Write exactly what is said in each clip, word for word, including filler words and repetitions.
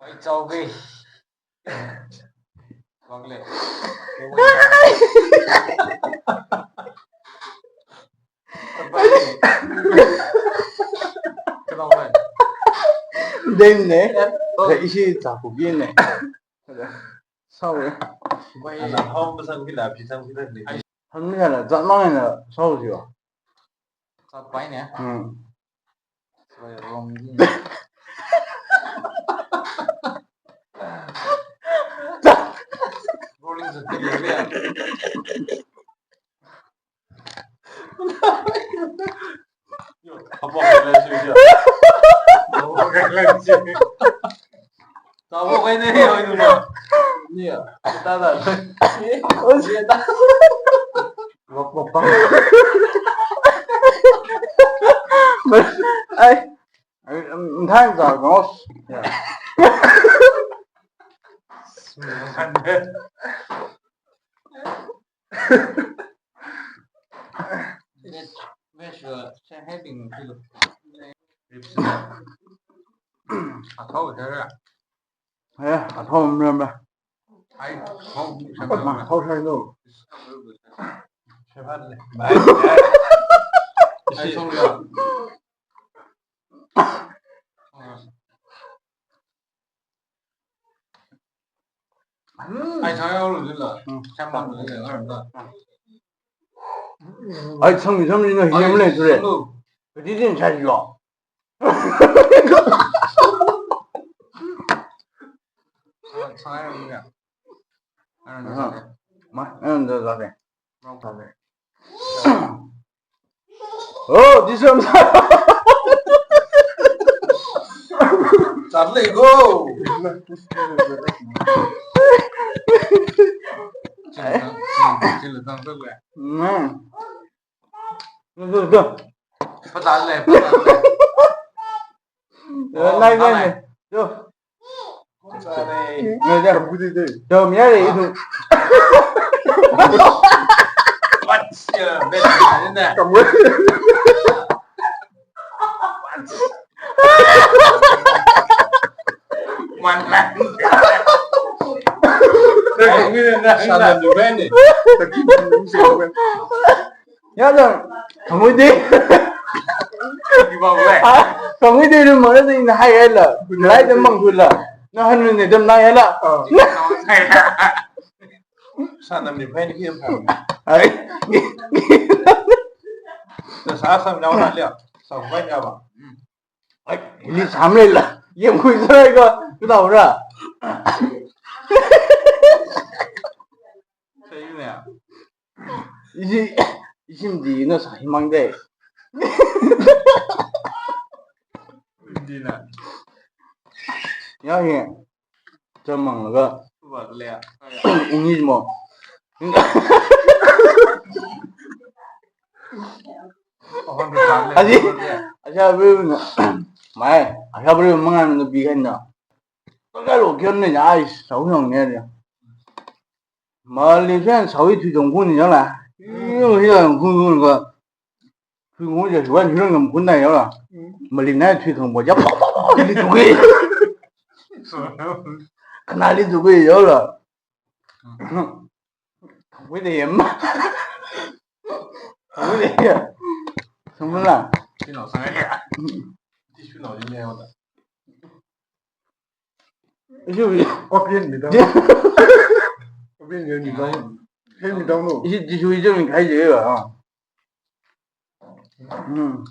Ai, chao kei. Wang le. Kena wang. Deng ne. Ka ishi cha ku gi ne. Sao e. Mai ana hao masang kila, pi sang kila ne. Hangni ana, zat mang ana sao jiwa. Zat pai ne. Hmm. Sai wrong. Rolling zat kila. Yo, abo kailan sui, yo. Abo kailan sui. Abo kaine, yo, yo, yo. Ni ya, ta ta. Wak, wak, wak. Ai, ai, um, time za, no. Ya. Mesh, mesh, uh, shen heading tu. Athao dara. Eh, athao mrama. Ai, athao mrama. Athao sai no. Shebat le. Ai, sorry. Ai, chang yao lu jin la. Hmm. Chang mang lu jin la, ngar da. Ai, chang ni, chang ni na, ai, hiyam le, tu le. Chang lu. Ka di jin chai lo. Ah, chang yao lu ya. Ai, na, aha. Chang yao. Ma, ai, na, da, da, da. Wrong color. Oh, this one. Charlie, go. Chili tang, chili tang, chili tang, chili. Mm. Go, go, go. Pata le, pata le. Oh, nai, nai, nai, nai. Go. Ngai ja. Kamu di de. Dom ya le, itu. What's your best friend? Kamu. Mana? Sana ni bene. Ya dong, kamu di. Di ba le. Ah, kamu di dum mana di na hai la. Lai dum mang dula. Na hanu ni dum na ya la. Oh. Sana ni bene ki em. Ai. Na sa sam na na le. Sa bai ya ba. Ai, ni sam le la. Ye mui sa ko. Ku da ra. Sai ne. Ishi, ishi mdi na sa himang de. Mdi na. Ya, ya. Chamang laga. Ba le ya. Ungi mo. Aji, aja bri na. Mai, aja bri mangan na bi kan na. Ka lo kyon ne ya, ai, sao yong ne ya. Malaysian sao i thui dong kun ya la. Yo, ya kun kun ka. Thui kun ya, wan hirang ngam kun na ya la. Malaysia thui kang bo ya, li tu ke. Kana li tu ke ya la. Wei de yam. Wei de yam. Sungla. Sino sanga ya. Ti sino yam ya da. Ishi. Opinion mi dong. Opinion mi dong. Hey mi dong lo. Ishi, ishi, ishi mi kai je ba. Hmm.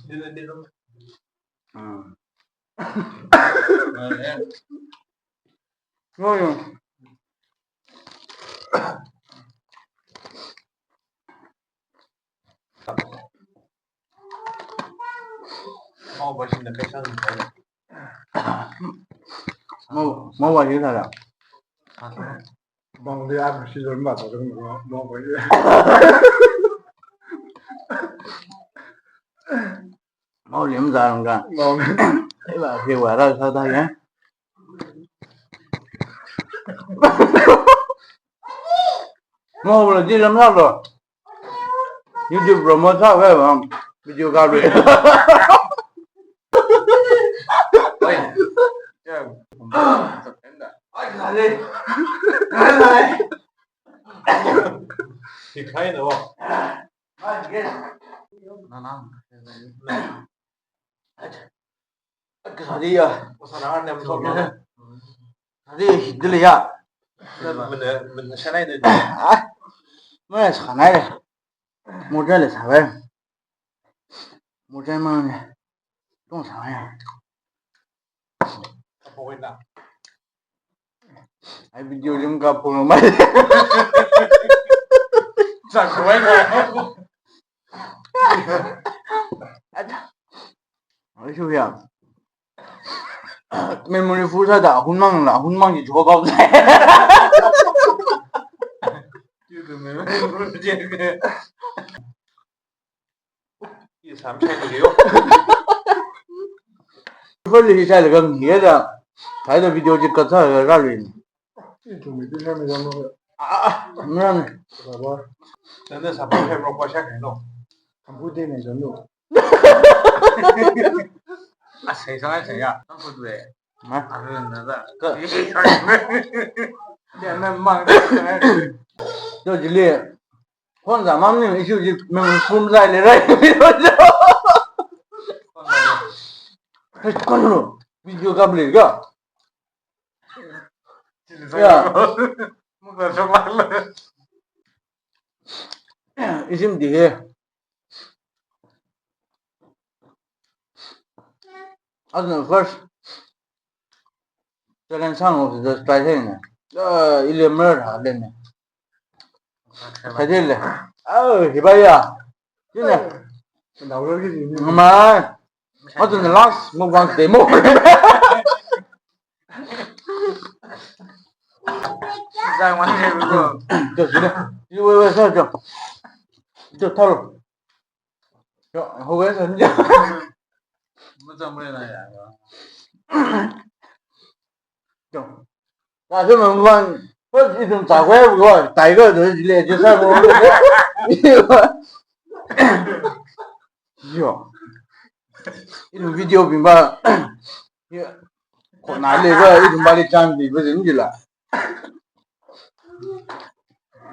Hmm. Ngoyo. Mau ba shin da kai san. Mau, mau ba shin da. Bang dia aku si dalam mata tu mau, mau ba. Mau lim zang ka. Mau. Ai ba ke wa ra sa ta ya. Mau la di lam la lo. YouTube promote sa ka bang. Video ka re. Oi. Ya. Nana. Kasādi ya. Kasāna nem sok na. Kasādi dili ya. Mana, mana sanai de. Ah? Mana sanai de. Moja le sabe. Moja mang ne. Tong sabe ya. Apa kena? Ai video lim ka pung mai. Sa kuai na. Ada. Ai shu ya. Memory full sāda, hunmang la, hunmang ji jogao. First li hi sālaga ngayā da, thāda video chi cut sālaga rāluina. Ithum mi tu sāmi zam lo. Ah, ah, mrang. Sāba. Nana sāba hem rok pa sha kaino. Kampu de ne zam lo. Ah, sai sai sai ya. Kampu de. Ma. Arun na da. Ka. Ya, na mang. Yo, jili. Khon za mam ni issue ji mem sum zai le rai. Hei, kon lo. Video kap le ga. Ya. Muka sok lak le. Isim di he. As the first challenge sang of the try thing. Uh, ili mer ha le ne. Thadile. Oh, hibaya. Sine. Ngamai. What in the last mukbang demo? Zai wan ne ko. Jo, sine. Iwe we sa jo. Jo, thalo. Jo, ho we sa jo. Mucham re na ya. Jo. Kha sum mukbang, first ithum chakwe ko, tiger do jile je sa ko. Yo. Ithum video bing ba. Yo. Khona le ba, ithum ba le chance bi ba jin jila.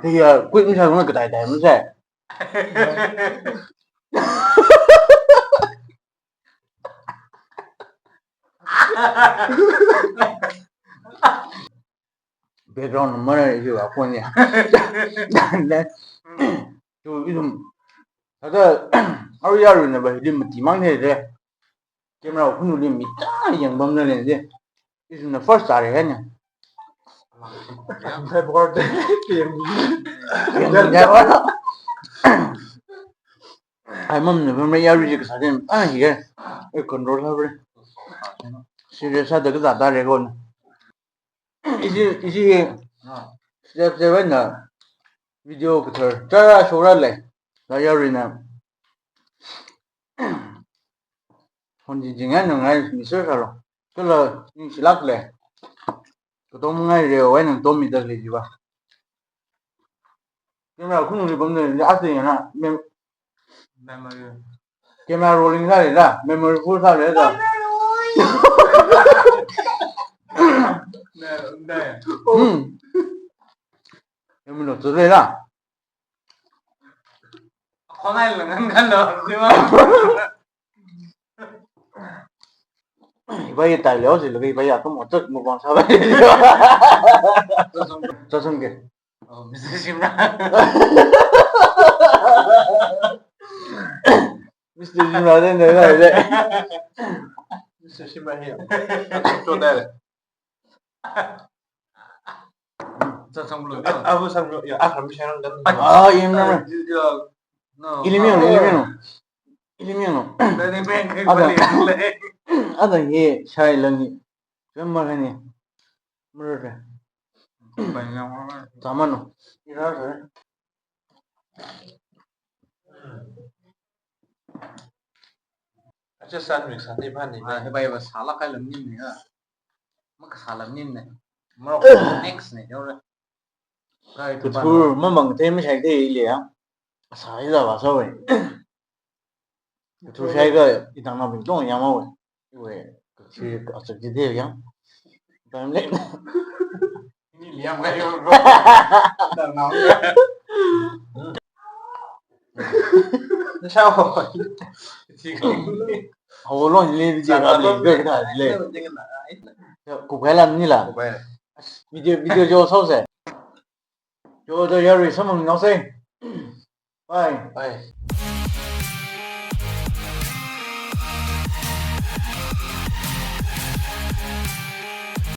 Hiya, quick mi sa ko katai tai mi sa. Background mana issue a phone ya. Tu ithum. Thāda, aru yaru na ba, ithum mati mang ne de. Camera khunu li mi ta yang bam na le de. Ithum na first are ya ne. Yang ya ba. Ai, mam ne, mam ya ri ka sa den. Ah, hi ke. Eh, control ha bre. Serious ha da ka da da re kon. Isi, isi hi. Step seven na. Video ka thar. Chara shora le. Da ya ri na. Hon ji jing ya na ngai mi sir sa lo. Kala ning silak le. Katom ngai re, wai nang tom mi da le ji ba. Camera khunu li bam ne, ase ya na. Mem-, memory. Camera rolling sa le la, memory full sa le la. Ne, ne. Hmm. Memory lo tu le la. Khongai la ngan kan lo, di ba. Ibai tai leo si lagi ibai atum otak mukbang sa bai. Chasung ke. Oh, Mister Shimra. Mister Shimra den den den. Mister Shimra here. Chasung lo. Abu sang lo. Ya, ah, kami sekarang kan. Ah, iya, benar. No. Ilimino, ilimino. Ilimino. Ada. Ada ye, shai lang ye. Kan makan ye. Mereka. Zaman no. Ira. Acha san mik san di pan ni. Ah, hebai ba sala kai lam nim ne ha. Mak sala nim ne. Morok next ne jora. Kai tu kathur mamang te mashai te ile ya. Sa ila ba sa we. Kathur shai ka itang na bing tong ya ma we. We. Kathur acha ji de ya. Time le. Yam kayo bro. Dang nao. Sao. Haolong le video ka le, video ka le. Kupkahai la nila. Video, video jo saose. Jo jo yarui samung naose. Bye. Bye.